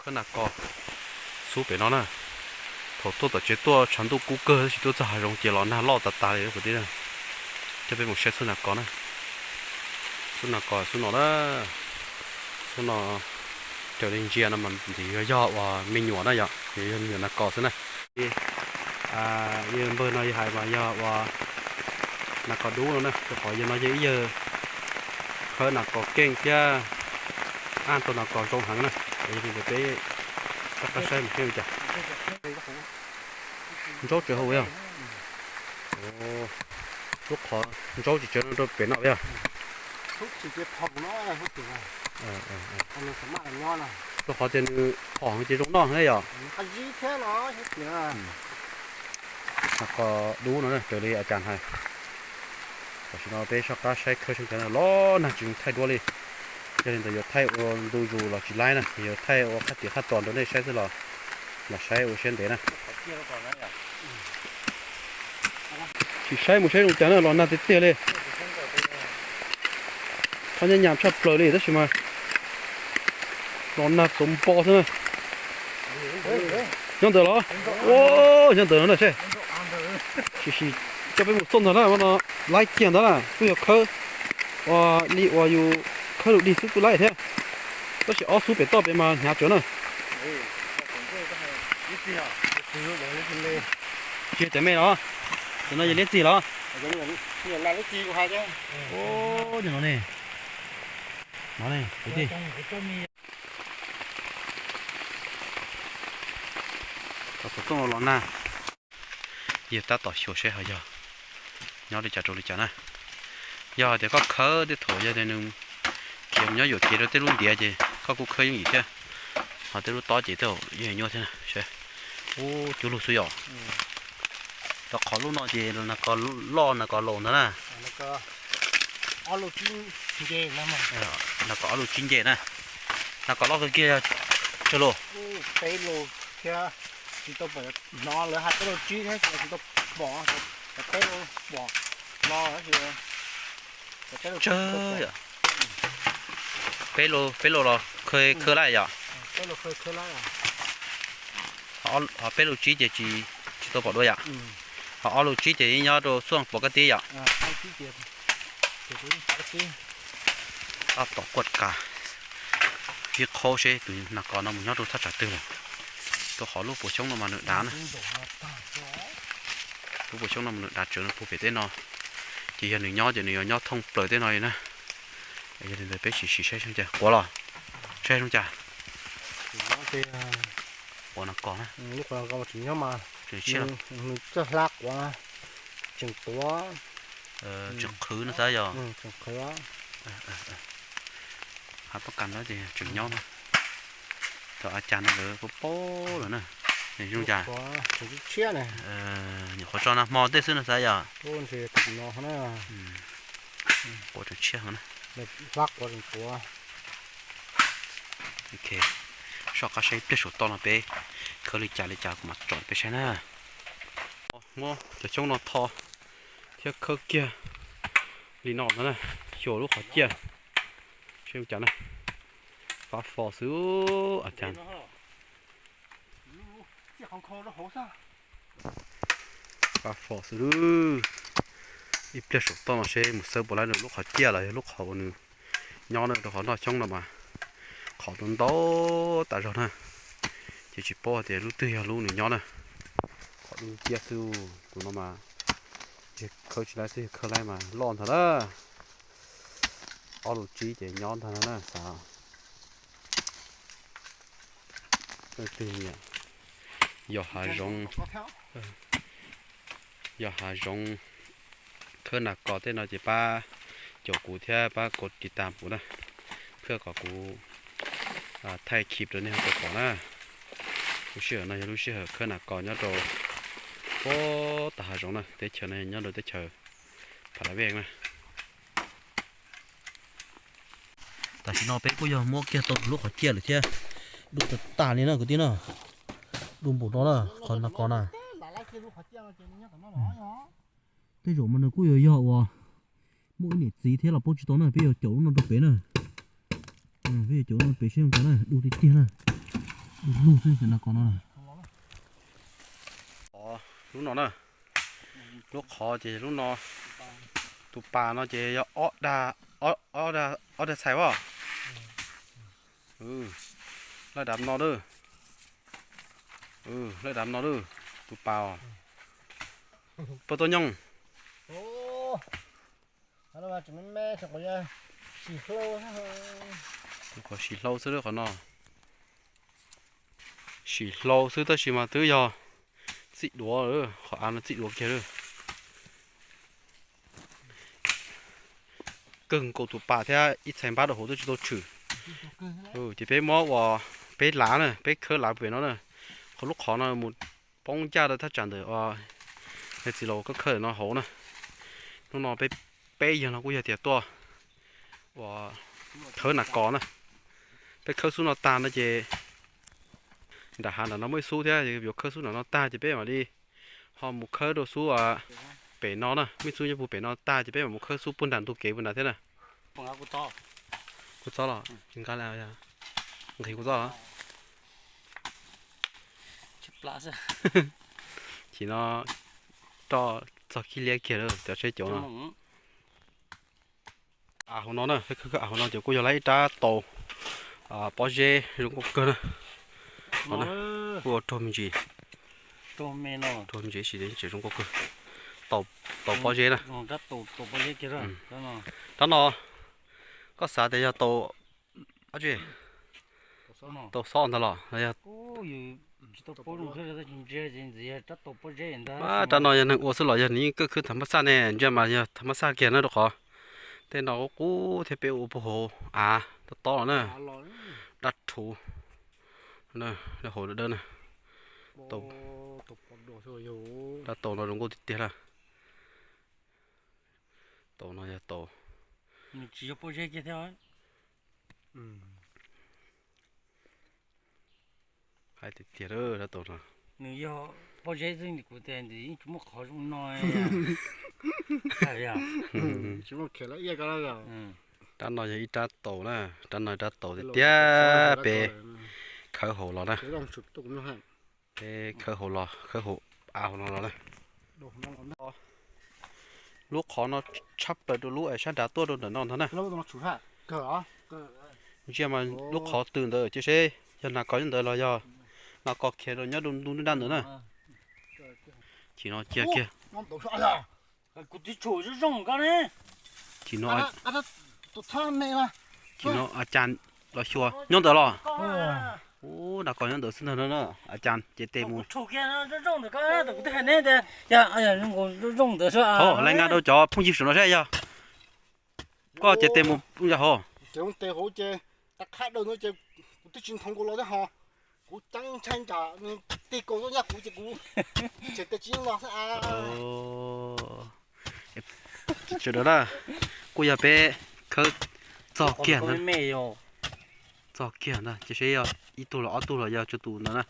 Khawb nas kos xub pem no na. Thaum tuaj tom tsev tuaj tshav ntuj kub kawg tab sis tuaj txog hav zoov ces los nag loj tas tas li kwv tij. Coj peb mus saib xub nas kos na. Xub nas kos xub no na. Xub no raws li ntsia no mas ntxim yog yog uas me nyuam na yom, yog me nyuam nas kos xwb na. Yawg npawg no yog hais mas yog uas nas kos dub no na, rau qhov yawg no yog ib yawg khawb nas kos keej thiab aj tau nas kos zoo heev na. Yog li ntawd peb rov qab saib mus seb li cas. Ntsaub tseem hauv yog. Lub qhov ntsaub tsis tseem no rau pem no yog. Rau qhov tias nws phom ces zoo noj na yom. Nas kos dub no raws li a cas hais. Tam sim no peb soj qab saib khawb seb cas na, los nag tsis zoo thaij duab li. Yog li ntawd yuav thaij ua ntu zus los tsis laib na, yuav thaij ua qhab tis qhab tos rau nej saib xwb los, los saib ua siab ntev na. Tsis saib mus saib zoo cas na, los nag tiag tiag li. Qhov nyab nyam tshaj plaws li tab sis mas los nag txuav npo xwb na. Nyob ntawd los? Nyob ntawd no na seb. Sim sim coj peb mus xauj ntag na, no laib kiag ntawd na, kuj yog khawb ua li uas yus khawb lus dig xwb kuj laib thiab. Tab sis ob xub pem toj pem mas hnyav tsawv na. Tsis yog cov me los? Cov no yog liab txig los? Nim no ne, no ne, kwv tij. Cov xov tooj los nag. Yawg tab tom xyuas seb ho yog nyob li cas rau li cas na. Yog hais tias koj khawb tej thaum yog tias nws khiav mus nyob yuam kev rau tej lub ntiav ces koj kuj khawb yooj yim thiab. Ho tej lub tob ces tej zaum yeej nyuaj thiab na. Ub, cuag lug xwb yom. Rau qhov lub no ces nas kos loj nas kos laus ntag na. Nas kos ob lub tsib nce na. Nas kos loj kawg kiag yog tsawg lus? Peb lus thiab, tsis tau pom, hnov lawv hais peb lus tsib thiab tsis tau pom, peb lus pom no. Tsawg yom? Peb lus, peb lus los khawb khawb laib yom? Ho peb lus tsib ces tsis tau pom dua yom? Ho ob lus tsib ces yeej nyob rau xuaj pov kab tib yom? Tab tom kuaj kas ib qhaub seb tus nas kos no mus nyob rau thaj tsam twg lawm. Rau qhov lub puas xyoob no mas nws dav na. Lub puas xyoob no mas nws dav tsawv, nws puag pem tej no. Ces yog nws nyob ces nws yuav nyob thooj plaws tej no li na. Yog li ntawd peb sim sim saib zoo cas, quav los saib zoo cas. Quav nas kos na. Tseem tshiab, nws txawj hla quav, tseem tuav, tseem qhwv no xav yog. Hab pab kas no ces tseem nyob na. Thaum a cas no lawv paub paub lawm na. Zoo cas? Nyuam qhuav tso nag hmo tej xwb no xav yog. Quav tseem tshiab na. Soj qab saib ib pliag saum toj no peb khawb li cas li cas kuv mam tsom peb saib na. Muab cov xyoob no tho thiab khawb kiag li no ntag na, xyuas lub qhov ciaj seb ua cas na. Fab fo xwb a cas. Fab fo xwb. Ib pliag saum toj no seb mus xawb puas laib nws lub qhov ciaj los yog lub qhov uas nws nyob na, rau qhov noj xyoob no mas qhov ntau ntau tas zog na. Ces tsis paub hais tias lub twg yog lub nws nyob na. Qhov dub ciab xwb, tus no mas yog khawb tsis laib xwb, yog khawb laib mas loj ntag na. Ob lus tsib ces nyob ntag no na xav. Twg nyiam yos hav zoov, yos hav zoov, khawb nas kos tej no ces pab caum kuv thiab pab kuv tiv tas kuv na, thiaj kom kuv thaij clip rau nej tau pom na. Lub sij hawm no yog lub sij hawm khawb nas kos nyob rau puag tom hav zoov na, teb chaws no nyob rau teb chaws Pha La Vej na. Tam sim no peb kuj yog muab kiag tau lub qhov ciaj lawm thiab. Dub tag tag li na kwv tij na. Dub npaum no na, qhov nas kos na. Tej zaum mas nws kuj yuav yog uas muaj ib niam txiv thiab los paub tsis tau na, peb yuav caum lub no rau pem na. Peb yuav caum lub no pem seb zoo cas na, dub tiag tiag na. Tus hlub xwb ces no ko no. Lub no na, lub qhov ces lub no, tus pas no ces yog ob dag, ob dag txhais as. Laj dav no laj, laj dav no laj, tus pas os. Puas tau nyooj? Qhov sim hlau xwb qhov no. Sim hlau xwb tab sis mas twb yog txij duav, qhov av no txij duav kiag lawm. Kawg nkaus tus pas thiab ib txhais npab rau hauv twb tsis tau tshwm. Ces peb muab ua, peb lav na, peb khawb lav pem no na. Qhov lub qhov no mus poob ncaj rau thaj tsam ntawm txiv laus koj khawb no hauv na. Hnub no peb, peb yawg no kuj yog tias tuaj ua khawb nas kos na. Peb khawb xub no tag no ces nram hav nram no muaj ib xub thiab, yuav khawb xub nram no tag ces peb mam li ho mus khawb rau xub pem no na, muaj ib xub nyob puag pem no tag ces peb mam mus khawb xub puag nram ntug kev puag nrad thiab na. Kuv txob los, nqhis kuv txob los. Chim no roj txog khib liab kiag lawm, cov tsheb cauv no. Av hauv no na, av hauv no ces kuj yog lawv ib rab taus pob zeb zoo nkauj kawg na. Kuj ua raug me ntsis, raug me ntsis ib sim tseem zoo nkauj kawg. Taus pob zeb na. Rab no, koj xav tias yog taus, tau xob ntag los yog? Rab no yog neeg ua xwb los yog nws yeej kawj khwb tham mab xaj ne? Ntsia mas yog tham mab xaj kiag na, rau qhov tej no qub qub thiab peb ua puag hauv av tob tob los na. Dab rhuv, hauv dawb dawb na. Dab taus no zoo nkauj tiag tiag lawm. Taus no yog taus, tsis yog pob zeb kiag thiab. Haib tiag tiag dab taus no. Nws yog pob zeb xwb kuv tias nws yeej tsis muaj qhov zoo no. Rab no yog ib rab taus na, rab no rab taus tiag tiag, peb khawb hauv los na. Peb khawb hauv los, khawb hauv av hauv no los na. Lub qhov no tshaj plaws rau lub es sab nrad tuaj rau ntawm no ntag na. Ntsia mas lub qhov twg ntawd cia seb yog nas kos nyob ntawd los yog nas kos khiav rau nyob rau ntu nruab nrab ntawd na. Chim no cia kiag. Chim no, chim no a cas los xyuas nyob ntawd los. Ub, nas kos nyob ntawd xwb ntag no na. A cas ces tes mus, thov laiv nga rau cov phooj ywg saum no saib yog koj ces tes mus yog hauv. Kuv ceeb ntshai nram tig kaus tuaj nyaj kuv ces kuv tsis tes tsis los xwb. Sawv daws na, kuj yog peb khawb txog kiag ntag, txog kiag ntag, cia seb yog ib tug los ob tug los yog tsawg tus ntawd na.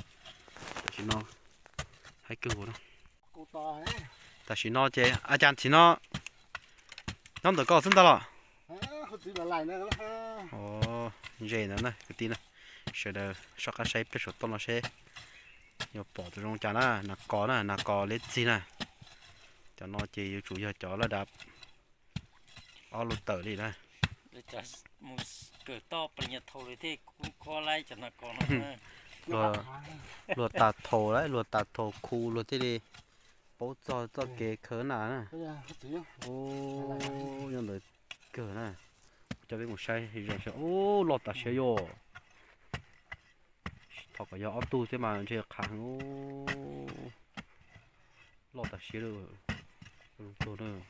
Tam sim no, haib kawg nkaus na. Tam sim no ces a cas tsis no, nyob ntawm koj xwb ntag los? Ze ntawd na kwv tij na, sawv daws soj qab saib pliag saum toj no seb yuav pom tus zoo cas na. Nas kos na, nas kos liab txig na. Cov no ces yuav tsum yog cov laj dav ob lub tawm li na. Luag tas thaum, luag tas thaum khu luag thiaj li paub txog txoj kev khawb nas na. Ub, nyob ntawd kawg na. Coj peb mus saib zoo saib. Ub, loj tas siab yom. Thov kom yog ob tug thiab mas ntshe qhav heev. Loj tas siab lawm.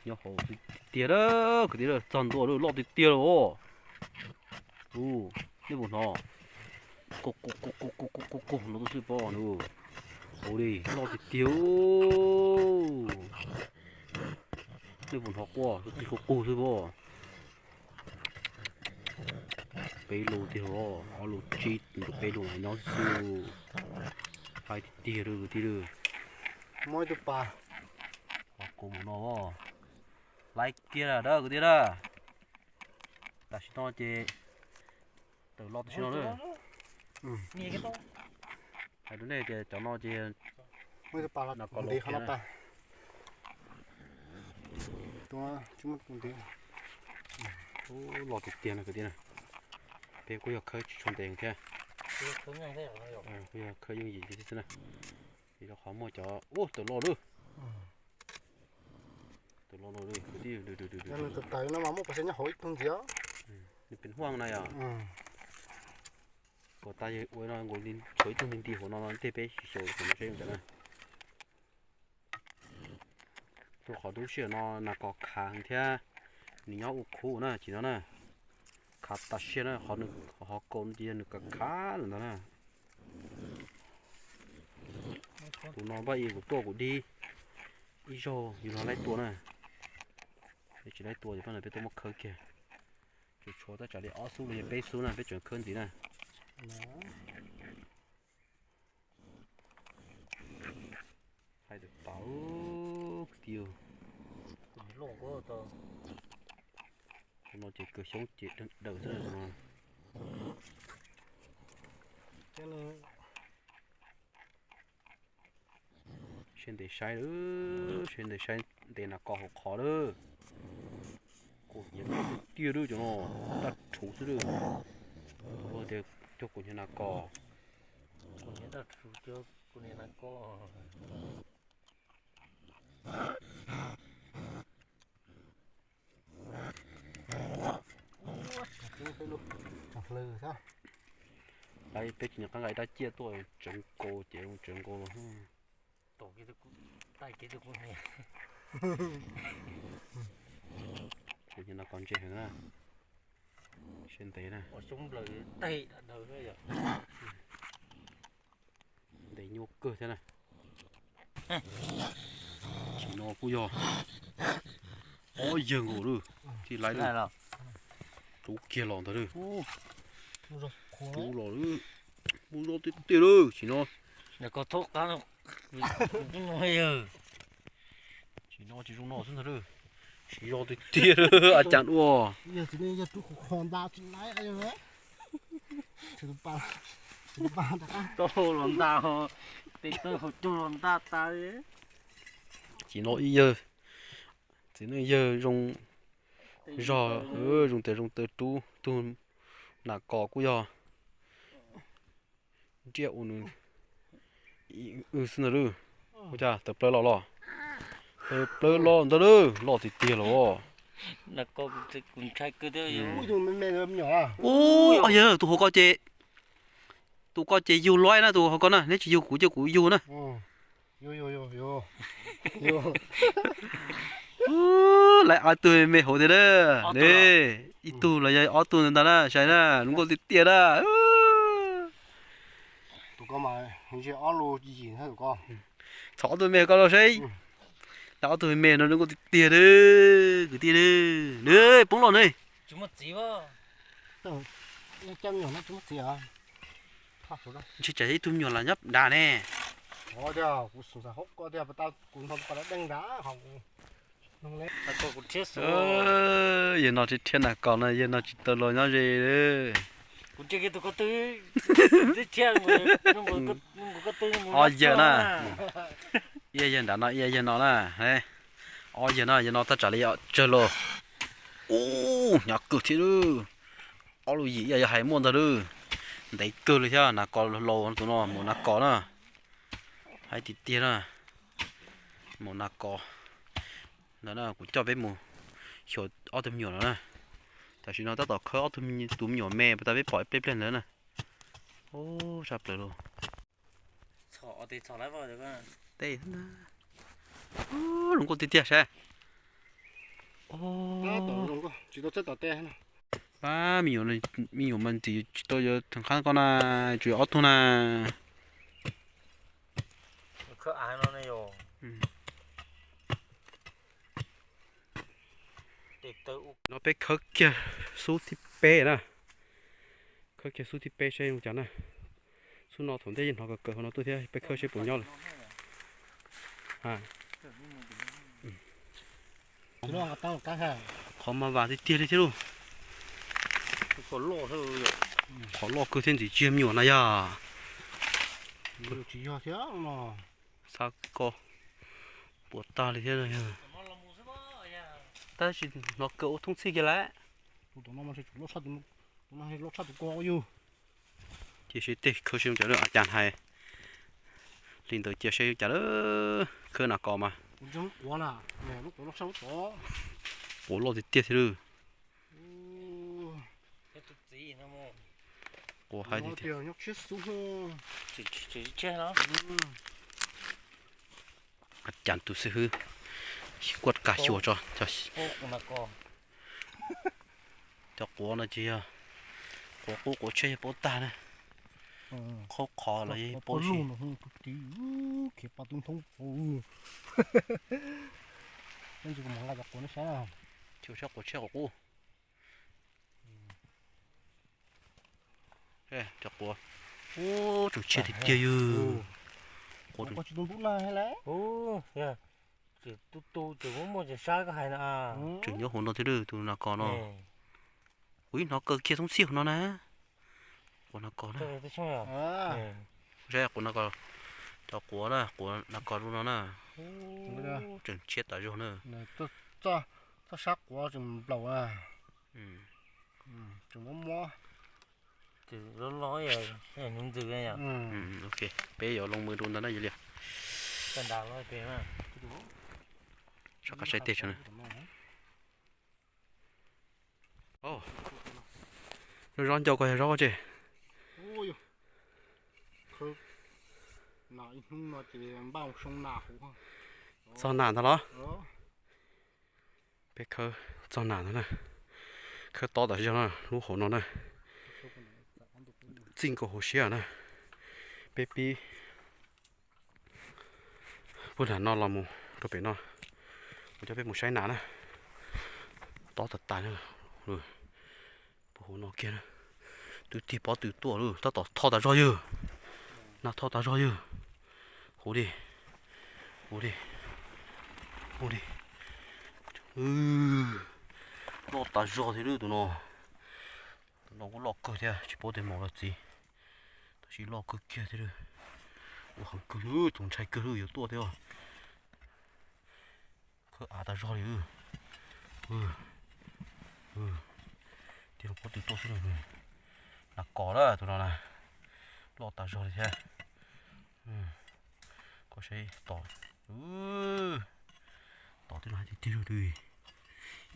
Nyob hauv tiag tiag, kwv tij, txog ntua lawm, loj tiag tiag lawm os. Ub, nej puas hnov? Qu qu qu qu qu qu qu no xwb pob. Ua li, loj tiag tiag. Nej puas hnov quaj, tig qug qug xwb pob. Peb lub tiag os, ob lub tsib, peb lub nyob xwb. Haib tiag tiag li kwv tij. Muaj ib tug pas, pas kuv mus no, laib kiag lawm kwv tij na. Tam sim no ces tawm los tam sim no na. Hais rau nej tias cov no ces no kom los kiag na. Los tiag tiag no kwv tij na. Peb kuj yog khawb tsis tshua ntev thiab, kuj yog khawb yooj yim xwb na. Vim rau qhov muaj cov ub tawm los lawm. Tawm los lawm kwv tij. Nws pem huaj na yom. Kom tas yawg ua no nkaus li tshuav ib tug nti nti hauv no no tej peb xyuas xyuas no seb zoo cas na. Rau qhov lub sij hawm no nas kos khav thiab nws nyob ua khub na tsis no na. Khav tas siab na, qhov nws ho kaus ces yog nws khav khav lawm ntag na. Tus no npaj i kuv tuaj kuv dig ib zaug yus los laib tua na. Tsis laib tua ces pab no peb tuaj muab khawb kiag. Tsuas tshuav tab tsam li ob xub los yog peb xub na peb tseem khawb ntxiv na. Hais tawm tas kwv tij. Tus no ces kawg xyoob ces dawm xwb no. Seb ntes saib lawm, seb ntes saib ntes nas kos hauv qhov lawm. Kaus hniav tiag tiag lawm cov no, daj rhuv xwb lawm. Tus luag tias cog kaus hniav nas kos. Lawv peb tsis nco qab nqa dab ciaj tuaj tseev kaus ces tseev nkaus los. Kuv nyob no kos ntse heev na. Seb ntev na. Ntev nyuaj kawg thiab na. Tsis no kuj yog ob yawg nkaus lawm, tij laib lawm. Rub kiag los ntag lawm. Rub los lawm. Muaj zog tiag tiag lawm tsis no. Tsis no tsis zoo no xwb ntag lawm. Siv zog tiag tiag lawm a cas ua. Tau los nta, tes taw hauv caug los nta tas. Tsis no ib yawg, txiv neej yawg zoo zog, zoo tes zoo taw rub tug nas kos kuj yog nriaj ua nws xwb ntag lawm. Ua cas tawm plaws los los? Tawm plaws los ntag lawm, loj tiag tiag los. Ub, yawg tus hauv ko ces, tus ko ces yug luaj na, tus hauv ko na, neb tsis yug kuv ces kuv yug na. Lawv ob tug me hauv tiag na. Ib tug los yog ob tug ntag na, saib na, zoo nkauj tiag tiag na. Txhom ob tug me ko los seb. Lawv ob tug me no zoo nkauj tiag tiag na, kwv tij na. Poob los ne. Ntshe tsam ib tug me nyuam lam nyob nrad ne. Yawg no tsis rhiab nas kos no, yawg no tsis tau los nyob ze. Ob yawg na, ib yawg nrad no, ib yawg no na. Ob yawg no, yawg no thaj tsam li tsawg los. Ub, hnyav kawg thiab lawm. Ob lub yim ib yam yog hais muaj ntag lawm. Ntev kawg li thiab, nas kos laus tus no, maum nas kos na. Hais tiag tiag na, maum nas kos. Ntawd na kuv coj peb mus xyuas ob tug me nyuam no na. Tam sim no tab tom khawb ob tug, tus me nyuam me, puas tas peb pom ib pliag pliag ntawd na. Ub, sab plaws lauj. Zoo nkauj tiag tiag saib. Pab me nyuam, me nyuam mas ntxim tsis tau yuav theem qab ko na, tsuas yog ob tug na. No peb khawb kiag xub thib peb na. Khawb kiag xub thib peb seb zoo cas na. Xub no thaum ntej yeej hnov kawg kawg hauv no tuaj thiab, peb khawb seb puas nyob lawm. Qhov mas vam tiag tiag li thiab lauj. Qhov loj kawg thiab ntxim tsiag me nyuam na yog. Xav ko puas tag li thiab yog. Tab sis hnov kawg ua thoob txhij kiag lawm. Cia seb tej khawb seb ua cas lawm, a cas hais li ntawd cia seb ua cas lawm. Khawb nas kos mas quav loj tiag tiag thiab lawm. Quav hais tiag tiag. Cas tus xib hwb kuaj kas xyuas tso. Cov quav no ces yog quav qub quav tshiab yog paub tag na. Qhaub qhov los yog paub si. Xyuas saib quav tshiab quav qub. Cov quav, ub, tseem tshiab tiag tiag yog. Quav tseem tu tu tseem muaj muaj tseem sab koj hais no. Tseem nyob hauv no thiab tus nas kos no. Kuv ib hnov kaw kiag thoob txhij hauv no na. Quav nas kos na. Saib quav nas kos, cov quav na, quav nas kos rau no na. Tseem tshiab tas zog na. Txoj sab quav tseem nplaum, tseem mob mob. Peb yuav loo mus rau ntawd na yog li. Soj qab saib tej tso. Zaub ncau ko yog zaub tse. Txog nas ntag los? Peb khawb txog nas ntag na. Khawb tob tas zog na, lub hauv no na. Txij nkaus hauv siab na. Peb pib puag nram no los mus rau pem no, kuv coj peb mus saib nas na. Tob tas tas na. Puag hauv no kiag na. Twb tig pob tw tuaj lawm, tab tom thoj tas zog yawg. Nas thoj tas zog yawg. Hu di, hu di, hu di. Loj tas zog thiab lawm tus no. Tus no kuj loj kawg thiab, tsis paub tias maum los txiv, tab sis loj kawg kiag thiab lawm. Ua heev kawg lawm, tus ntshai kawg lawm yuav tuaj thiab. Khawb av tas zog li. Tig los pob tw tuaj xwb. Nas kos na tus no na, loj tas zog li thiab. Koj saib tom, tom twb no tiag tiag li.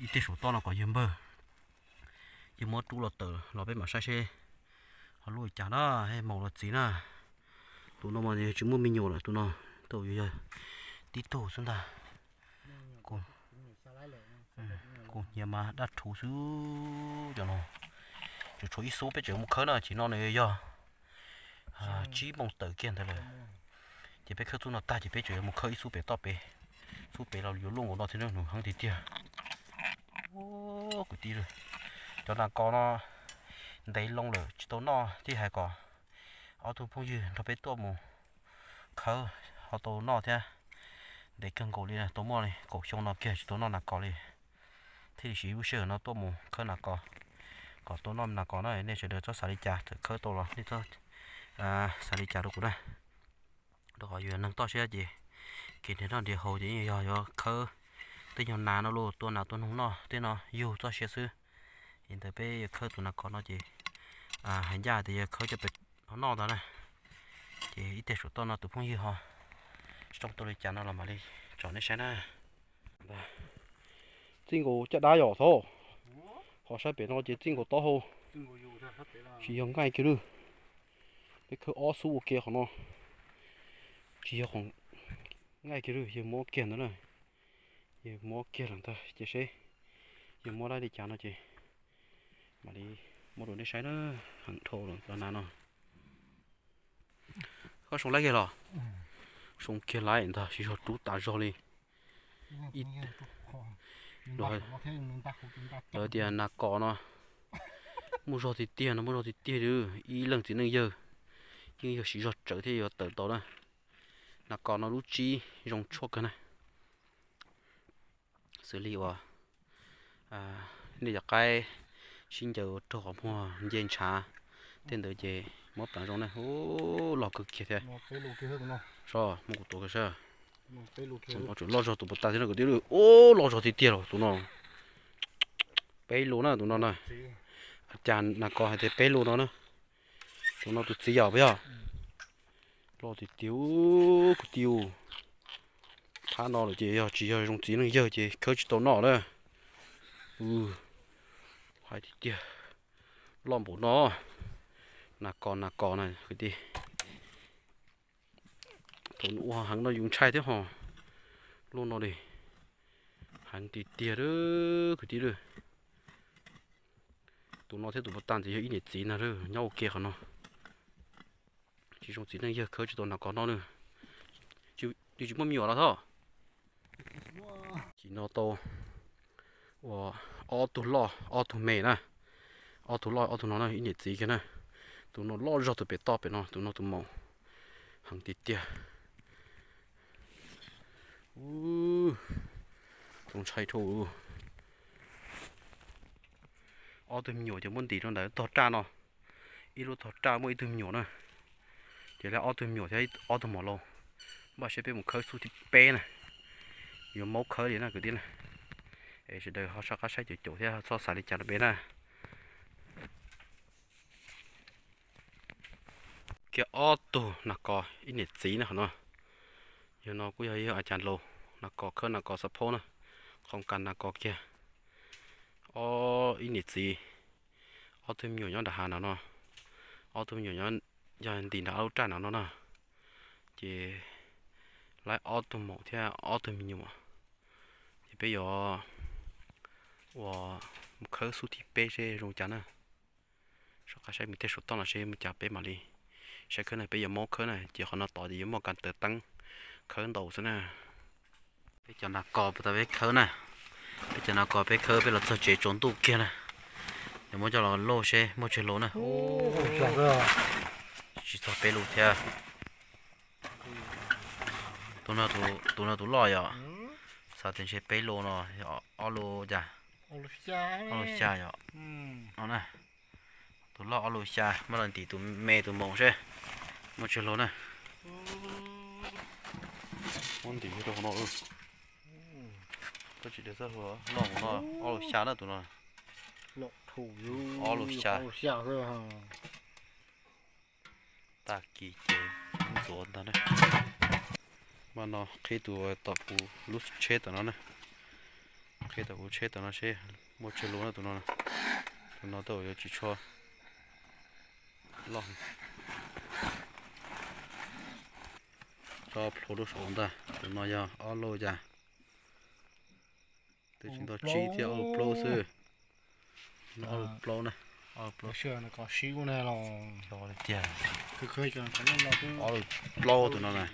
Ib tej saum toj no kom yawg npawg, yawg muab rub los tawm los peb mam saib seb ho lub li cas na, maum los txiv na. Tus no mas tsis muaj me nyuam lawm, tus no tau yog tib tug xwb ntag. Kuv hniav mas daj rhuv xwb cov no. Tseem tshuav ib xub peb tseem mus khawb na, ces no nws yog tsib moos tawm kiag ntawd lawm. Ces peb khawb xub no tag ces peb tseem yuav mus khawb ib xub pem toj pem. Xub pem los yuav luaj nkaus no thiab, nws heev tiag tiag. Kwv tij, cov nas kos no ntev loo lawm tsis tau noj, thiaj hais kom ob tug phooj ywg nrog peb tuaj mus khawb ho tau noj thiab. Ntev kawg nkaus li, tau muaj li kaum xyoo no kiag tsis tau noj nas kos li. Thiaj li siv lub sij hawm no tuaj mus khawb nas kos, kom tau noj nas kos na. Nej sawv daws txhob xav li cas, txawm khawb tau los nej txhob xav li cas rau kuv na. Rau qhov yus yog neeg toj siab ces kev nrhiav noj nrhiav haus ces yeej yog yuav khawb tej nyuag nas no los tua nas tua noog noj tej no yug txoj sia xwb. Ces ntawd peb yuav khawb tus nas kos no ces hais ncaj tias yog khawb coj pem ho noj ntag na. Ces ib teg saum toj no tus phooj ywg ho zoo tau li cas no los mam li tsom nej saib na. Txij nkaus caj dab yom thaub. Qhov saib pem no ces txij nkaus taub hau, tsis yog nqaij kiag lawm. Peb khawb ob xub ua ke qhov no, tsis yog qhov nqaij kiag lawm, yawg muab kiag ntawd na. Yawg muab kiag lawm ntag, cia seb yawg muab dab li cas no ces mam li muab rau nej saib na. Heev dhau lawm cov nas no. Koj soo laib kiag los? Soo kiag laib ntag, siv zog rub tas zog li. Lawv tias nas kos no muaj zog tiag tiag no, muaj zog tiag tiag li. Ib leej txiv neej yawg yeej yog siv zog tsawv thiaj yuav tawm tau na. Nas kos no lub tsib zoo tshuaj kawg na. Xws li uas nej cov qaib sib ncaws ua rog qhov muag nce ntshav, Tej ntawd ces muab pleev zoo na, ub, loj kawg kiag thiab. Sov, muab kuv tuav kiag sab. Tus no tseem loj zog tus puas tag thiab no kwv tij. Ub, loj zog tiag tiag los tus no. Peb lus na tus no na. Cas nas kos hais tias peb lus no na. Tus no tus txiv yam puas yog? Loj tiag tiag kwv tij. Thab no lawm ces yog tsis yog zoo txiv neej yawg ces khawb tsis tau noj na. Hais tiag tiag, loj npaum no. Nas kos nas kos na kwv tij. Thaum ua heev no yus ntshai thiab ho. Lub no li heev tiag tiag kwv tij. Tus no thiab tus puas tag ntxiv yog ib niam txiv na, nyob ua ke qhov no. Tsis zoo txiv neej yawg khawb tsis tau nas kos noj na. Tsis muaj me nyuam los thov. Ces no tau ua ob tug loj ob tug me na. Ob tug loj ob tug no na ib niam txiv kiag na. Tus no loj zog tus pem toj pem no, tus no tus maum heev tiag tiag. Tus ntshai dhau. Ob tug me nyuam ces muab ntim rau ntawm tog raj no. Ib lub tog raj muaj ib tug me nyuam na. Ces lawv ob tug me nyuam thiab ob tug maum laus. Npaj seb peb mus khawb xub thib peb na. Yuav maub khawb li na kwv tij na. Es sawv daws ho soj qab saib caum caum thiab txhob xav li cas rau peb na. Kiag ob tug nas kos ib niam txiv na qhov no. Yog no kuj yog ib yam cas laus nas kos khawb nas kos xav phaub na. Qhov kas nas kos kiag. Ob ib niam txiv, ob tug me nyuam nyob nram hav no no. Ob tug me nyuam nyob, yog ntim nram ob lub raj no no na. Ces laib ob tug maum thiab ob tug me nyuam. Ces peb yuav ua mus khawb xub thib peb seb zoo cas na. Soj qab saib mus tej saum toj no seb mus cas peb mam li saib khawb na, peb yuav maub khawb na ces qhov no tod ces yuav muaj kas taws teeb khawb ntaus xwb na. Peb cov nas kos puas tau peb khawb na. Peb cov nas kos peb khawb peb los txog tsev tsaus ntuj kiag na. Yuav muab coj los lauj seb muaj tsawg lus na. Tsis txog peb lus thiab. Tus no tus loj yom. Xav tias ntshe peb lus no, ob lus cas, ob lus xya yom. No na, tus loj ob lus xya, muab los ntim tus me tus maum seb muaj tsawg lus na. Muab ntim rau hauv no. Koj tsis de txoj hlua loj mus no, ob lus xya na tus no. Ob lus xya. Tag kis ces ntxuav ntag na. Mas no qhib tus tom kuv lub tsheb tom no na. Qhib tom kuv tsheb tom no seb muaj tsawg lus na tus no. Tus no tej zaum yuav tsis tshua loj. Tso plhuav rau saum ntag, tus no yog ob lus cas. Twb tsis nto tsib thiab, ob lus plaub xwb. Ob lus plaub na. Ob lus plaub. Ob lus plaub tus no na.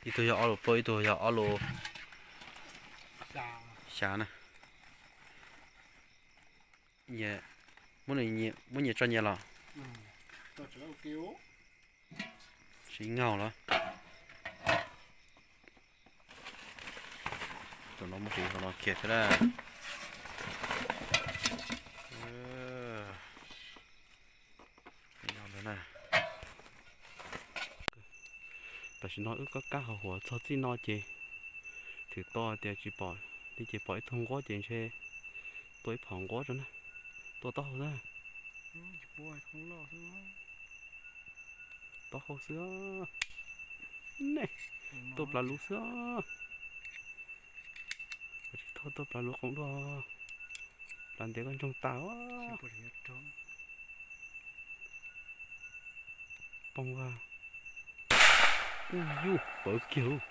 Ib tug yog ob lus plaub, ib tug yog ob lus xya na. Muab nyias tso nyias los? Siv ngaug los? Tus no muab siv hauv no kiag thiab na. Tam sim no wb kab kab hauv huam txog txij no ces thwm to tias tsis pom li ces pom ib tug nquab ces ntshe tua ib phom nquab rau na. Tua taub hau xwb. Taub hau xwb. Ne, tua plav luv xwb. Tsis tau tua plav luv qoom dua. Plav ntev koj ntsoog tas. Poob a. Ub yub pawv kiag.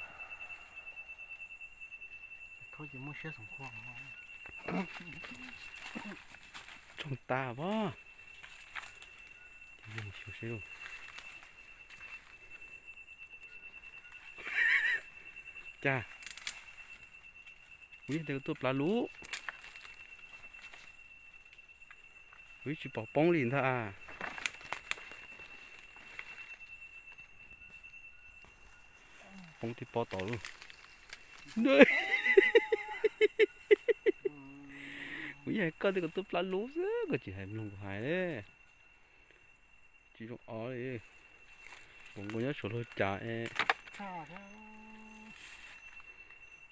Ntsoog tas as. Cas kuv yog tias tua plav luv, kuv yeej tsis pom poob li ntag. Poob tib pob tod lauj. Kuv yeej hais koj tias kom tua plav luv xwb, koj tsis hais mloog kuv hais li. Tsis zoo os li. Nkaus nkaus nyob tshuav luag cas es,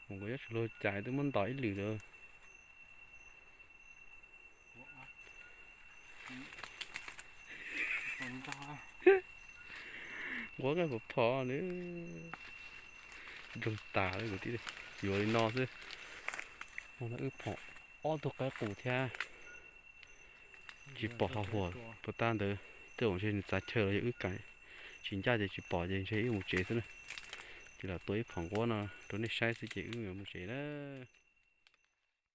nkaus nkaus nyob tshuav luag cas twb muab ntos ib lwm lawm. Nquab nqaij phom phom na. Zoo tas li kwv tij, yuav li no xwb. Wb phom ob tug qaib qus thiab. Tsis pom hav huam puas tag ntawd, tej zaum ntshe nws txav chaw los yog wb kam tsis ncaj ces tsis pom ces ntshe wb mus tsev xwb na. Ces lam tua ib phom nquab no rau nej saib xwb ces wb yuav mus tsev na.